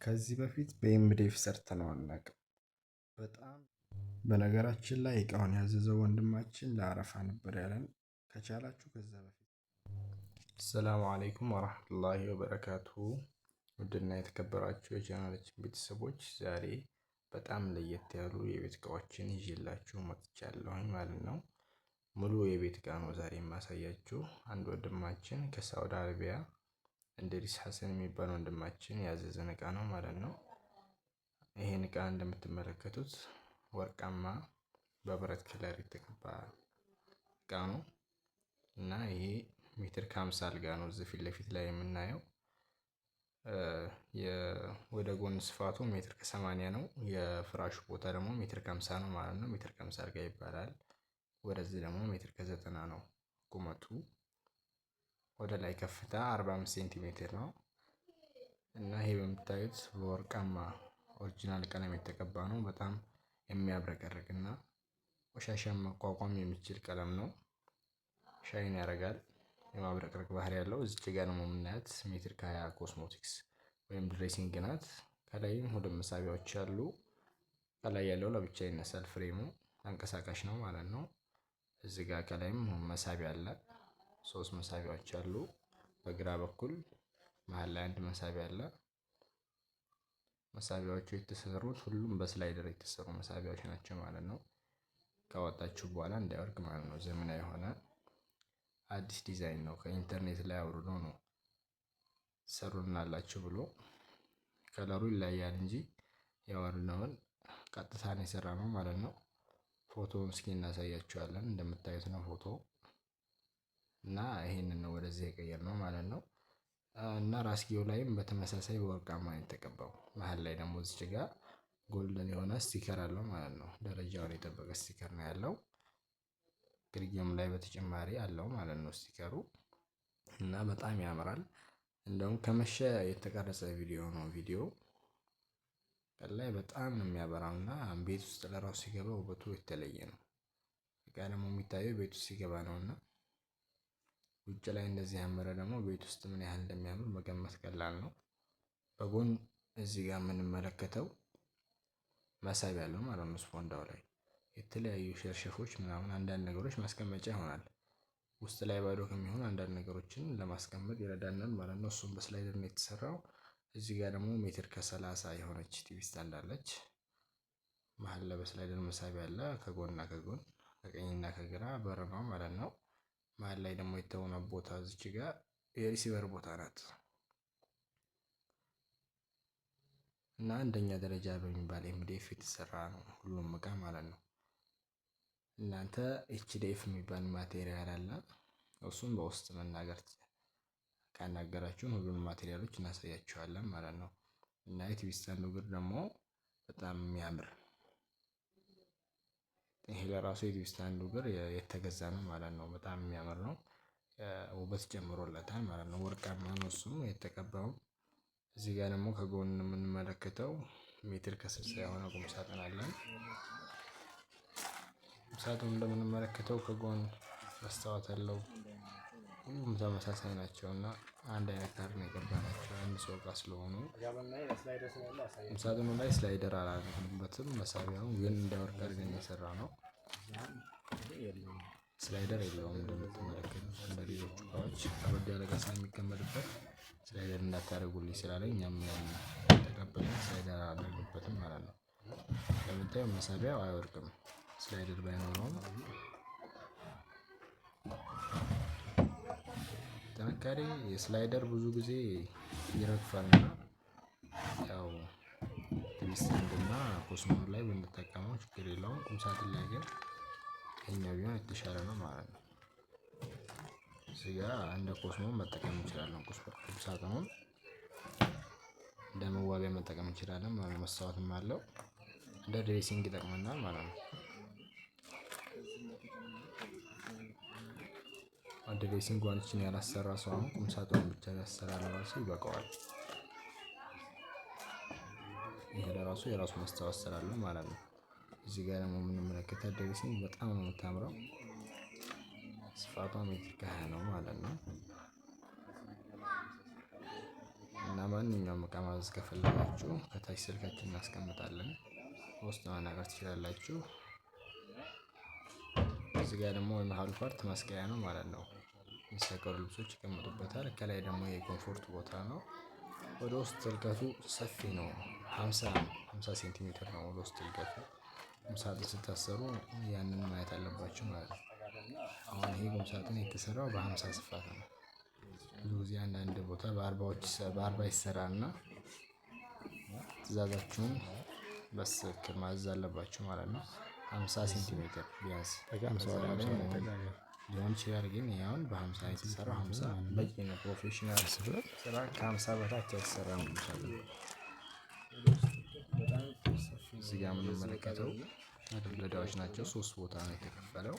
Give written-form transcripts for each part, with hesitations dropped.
ከዚህ በፊት በ MDF ሰርተነው አናውቅም። በጣም በነገራችን ላይ እቃውን ያዘዘው ወንድማችን ለአረፋ ነበር ያለን። ከቻላችሁ ከዛ በፊት። السلام عليكم ورحمة الله وبركاته። ውድና የተከበራችሁ የቻናላችን ቤተሰቦች፣ ዛሬ በጣም ለየት ያሉ የቤት እቃዎችን ይዤላችሁ መጥቻለሁኝ ማለት ነው። ሙሉ የቤት እቃ ነው ዛሬ የማሳያችሁ። አንድ ወንድማችን ከሳውዲ አረቢያ እንድሪስ ሀሰን የሚባል ወንድማችን ያዘዘን እቃ ነው ማለት ነው። ይሄን እቃ እንደምትመለከቱት ወርቃማ በብረት color የተቀባ እቃ ነው እና ይሄ ሜትር ከ50 አልጋ ነው። እዚህ ፊት ለፊት ላይ የምናየው ወደ ጎን ስፋቱ ሜትር ከ80 ነው። የፍራሹ ቦታ ደግሞ ሜትር ከ50 ነው ማለት ነው። ሜትር ከ50 አልጋ ይባላል። ወደዚህ ደግሞ ሜትር ከ90 ነው ቁመቱ። ወደ ላይ ከፍታ 45 ሴንቲሜትር ነው እና ይሄ በምታዩት በወርቃማ original ቀለም የተቀባ ነው። በጣም የሚያብረቀርቅ እና ቆሻሻን መቋቋም የሚችል ቀለም ነው። Shine ያደርጋል። የማብረቅረቅ ባህሪ ያለው። እዚች ጋር ደግሞ የምናያት ሜትር ከ20 ኮስሞቲክስ ወይም dressing ናት። ከላይም ሁለት መሳቢያዎች አሉ። ከላይ ያለው ለብቻ ይነሳል። Frame ኡ ተንቀሳቃሽ ነው ማለት ነው። እዚህ ጋር ከላይም መሳቢያ አለ። ሶስት መሳቢያዎች አሉ። በግራ በኩል መሀል ላይ አንድ መሳቢያ አለ። መሳቢያዎቹ የተሰሩት ሁሉም በ slider የተሰሩ መሳቢያዎች ናቸው ማለት ነው። ካወጣችሁ በኋላ እንዳይወድቅ ማለት ነው። ዘመናዊ የሆነ አዲስ ዲዛይን ነው። ከኢንተርኔት ላይ አውርዶ ነው ሰሩልናላችሁ ብሎ፣ color ኡ ይለያያል እንጂ ያወርነውን ቀጥታ ነው የሰራ ነው ማለት ነው። ፎቶውን እስኪ እናሳያችኋለን። እንደምታዩት ነው ፎቶ እና ይሄንን ነው ወደዚህ የቀየርነው ማለት ነው። እና ራስጌው ላይም በተመሳሳይ በወርቃማ ነው የተቀባው። መሀል ላይ ደግሞ እዚች ጋር golden የሆነ sticker አለው ማለት ነው። ደረጃውን የጠበቀ sticker ነው ያለው። ግርጌውም ላይ በተጨማሪ አለው ማለት ነው sticker ኡ እና በጣም ያምራል። እንደውም ከመሸ የተቀረጸ ቪዲዮ ነው። ቪዲዮ ቀን ላይ በጣም ነው የሚያበራው እና ቤት ውስጥ ለራሱ ሲገባ ውበቱ የተለየ ነው። እቃ ደግሞ የሚታየው ቤት ውስጥ ሲገባ ነው እና ውጭ ላይ እንደዚህ ያመረ ደግሞ ቤት ውስጥ ምን ያህል እንደሚያምር መገመት ቀላል ነው። በጎን እዚህ ጋር የምንመለከተው መሳቢያ አለው ማለት ነው። ስፖንዳው ላይ የተለያዩ ሸርሸፎች ምናምን አንዳንድ ነገሮች ማስቀመጫ ይሆናል። ውስጥ ላይ ባዶ ከሚሆን አንዳንድ ነገሮችን ለማስቀመጥ ይረዳናል ማለት ነው። እሱም በ slider ነው የተሰራው። እዚህ ጋር ደግሞ ሜትር ከ30 የሆነች TV stand አለች። መሀል ላይ በ slider መሳቢያ አለ። ከጎንና ከጎን ከቀኝና ከግራ በር ነው ማለት ነው። መሀል ላይ ደግሞ የተሆነ ቦታ እዚች ጋር የ receiver ቦታ ናት። እና አንደኛ ደረጃ በሚባል MDF የተሰራ ነው ሁሉም እቃ ማለት ነው። እናንተ HDF የሚባል material አለ። እሱም በውስጥ መናገር ካናገራችሁን ሁሉንም material ኦች እናሳያችኋለን ማለት ነው። እና የ TV stand ኡ እግር ደግሞ በጣም የሚያምር፣ ይሄ ለራሱ የ TV stand ኡ እግር የተገዛ ነው ማለት ነው። በጣም የሚያምር ነው። ውበት ጨምሮለታል ማለት ነው። ወርቃማ ነው እሱም የተቀባው። እዚህ ጋር ደግሞ ከጎን የምንመለከተው ሜትር ከ60 የሆነ ቁም ሳጥን አለን። ቁም ሳጥኑ እንደምንመለከተው ከጎን መስታወት አለው። ሁሉም ተመሳሳይ ናቸው እና አንድ አይነት color ነው የቀባናቸው አንድ ሰው እቃ ስለሆኑ። ቁም ሳጥኑ ላይ slider አላደረግንበትም። መሳቢያውን ግን እንዳይወድቅ አድርገን የሰራ ነው። Slider የለውም እንደምትመለከቱት። እንደ ሌሎቹ እቃዎች ከበድ ያለ እቃ ስለሚቀመጥበት slider እንዳታደርጉልኝ ስላለኝ እኛም ያን ተቀብለን slider አላደረግንበትም ማለት ነው። እንደምታየው መሳቢያው አይወድቅም slider ባይኖረውም። ጥንካሬ የ slider ብዙ ጊዜ ይረግፋል እና ያው TV stand እና ኮስሞ ላይ ብንጠቀመው ችግር የለውም። ቁም ሳጥን ላይ ግን ይሄኛው ቢሆን የተሻለ ነው ማለት ነው። እዚህ ጋር እንደ ኮስሞ መጠቀም እንችላለን። ቁም ሳጥኑን እንደ መዋቢያ መጠቀም እንችላለን ማለት ነው። መስታወትም አለው፣ እንደ dressing ይጠቅመናል ማለት ነው። Dressing ዋንችን ያላሰራ ሰው አሁን ቁም ሳጥኑን ብቻ ያሰራ ለራሱ ይበቃዋል። ይሄ ለራሱ የራሱ መስታወት ስላለው ማለት ነው። እዚህ ጋር ደግሞ የምንመለከታት dressing በጣም ነው የምታምረው። ስፋቷ ሜትር ከ20 ነው ማለት ነው። እና እና ማንኛውም እቃ ማዘዝ ከፈለጋችሁ ከታች ስልካችን እናስቀምጣለን፣ ውስጥ ማናገር ትችላላችሁ። እዚህ ጋር ደግሞ የመሀሉ part መስቀያ ነው ማለት ነው። የሚሰቀሉ ልብሶች ይቀመጡበታል። ከላይ ደግሞ የ comfort ቦታ ነው። ወደ ውስጥ ጥልቀቱ ሰፊ ነው። 50 ሴንቲሜትር ነው ወደ ውስጥ ጥልቀቱ። ቁምሳጥን ስታሰሩ ያንን ማየት አለባችሁ ማለት ነው። አሁን ይሄ ቁምሳጥን የተሰራው በ50 ስፋት ነው። ብዙ ጊዜ አንዳንድ ቦታ በ40 ይሰራልና ትዕዛዛችሁን በትክክል ማዘዝ አለባችሁ ማለት ነው። 50 ሴንቲሜትር ቢያንስ ሊሆን ይችላል፣ ግን ይሄ አሁን በ50 የተሰራው 50 በቂ ነው። Professional ስራ ከ50 በታች አይሰራም። እዚህ ጋር የምንመለከተው መደርደሪያዎች ናቸው። ሶስት ቦታ ነው የተከፈለው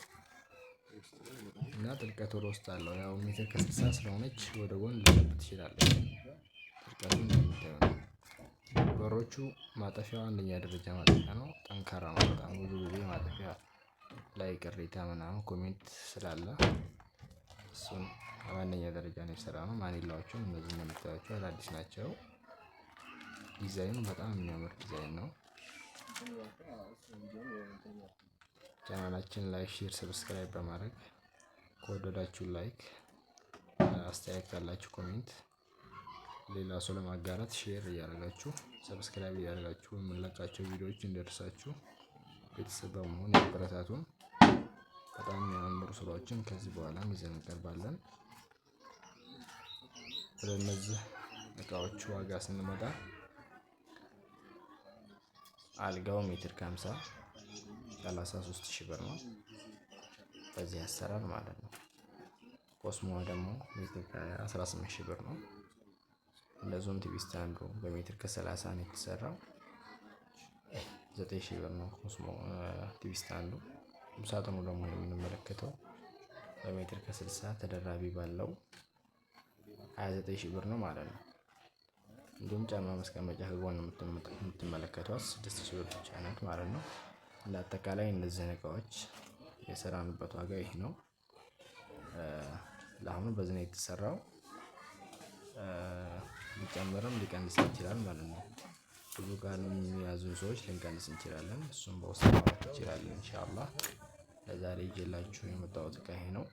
እና ጥልቀት ወደ ውስጥ አለው። ያው ሜትር ከ60 ስለሆነች ወደ ጎን ልትለብ ትችላለች። ጥልቀቱ እንደምታየው ነው። በሮቹ ማጠፊያው አንደኛ ደረጃ ማጠፊያ ነው። ጠንካራ ነው በጣም። ብዙ ጊዜ ማጠፊያ ላይ ቅሬታ ምናምን comment ስላለ እሱን በአንደኛ ደረጃ ነው የሰራነው። ማኒላዎቹም እነዚህ እንደምታዩቸው አዳዲስ ናቸው። ዲዛይኑ በጣም የሚያምር ዲዛይን ነው። ቻናላችን like፣ share፣ subscribe በማድረግ ከወደዳችሁ like፣ አስተያየት ካላችሁ comment፣ ሌላ ሰው ለማጋራት share እያደረጋችሁ subscribe እያደረጋችሁ የምንለቃቸው ቪዲዮዎች እንዲደርሳችሁ ቤተሰብ በመሆን ያበረታቱን። በጣም የሚያምሩ ስራዎችን ከዚህ በኋላም ይዘን እንቀርባለን። ወደ እነዚህ እቃዎች ዋጋ ስንመጣ አልጋው ሜትር ከ50 33 ሺህ ብር ነው። በዚህ አሰራር ማለት ነው። ኮስሞ ደግሞ ሜትር ከ18 ሺህ ብር ነው። እንደዚሁም TV stand ኡ በሜትር ከ30 ነው የተሰራው፣ 9 ሺህ ብር ነው። ኮስሞ TV stand ኡ። ቁምሳጥኑ ደግሞ የምንመለከተው በሜትር ከ60 ተደራቢ ባለው 29 ሺህ ብር ነው ማለት ነው። እንዲሁም ጫማ ማስቀመጫ ከጎን የምትመለከቷት 6 ሺህ ብር ብቻ ናት ማለት ነው። እንደ አጠቃላይ እነዚህን እቃዎች የሰራንበት ዋጋ ይህ ነው። ለአሁኑ በዚህ ነው የተሰራው። ሊጨምርም ሊቀንስ ይችላል ማለት ነው። ብዙ ጋር የሚያዙ ሰዎች ልንቀንስ እንችላለን። እሱም በውስጥ ማውራት እንችላለን ኢንሻአላህ። ለዛሬ ይዤላችሁ የመጣሁት እቃ ይሄ ነው።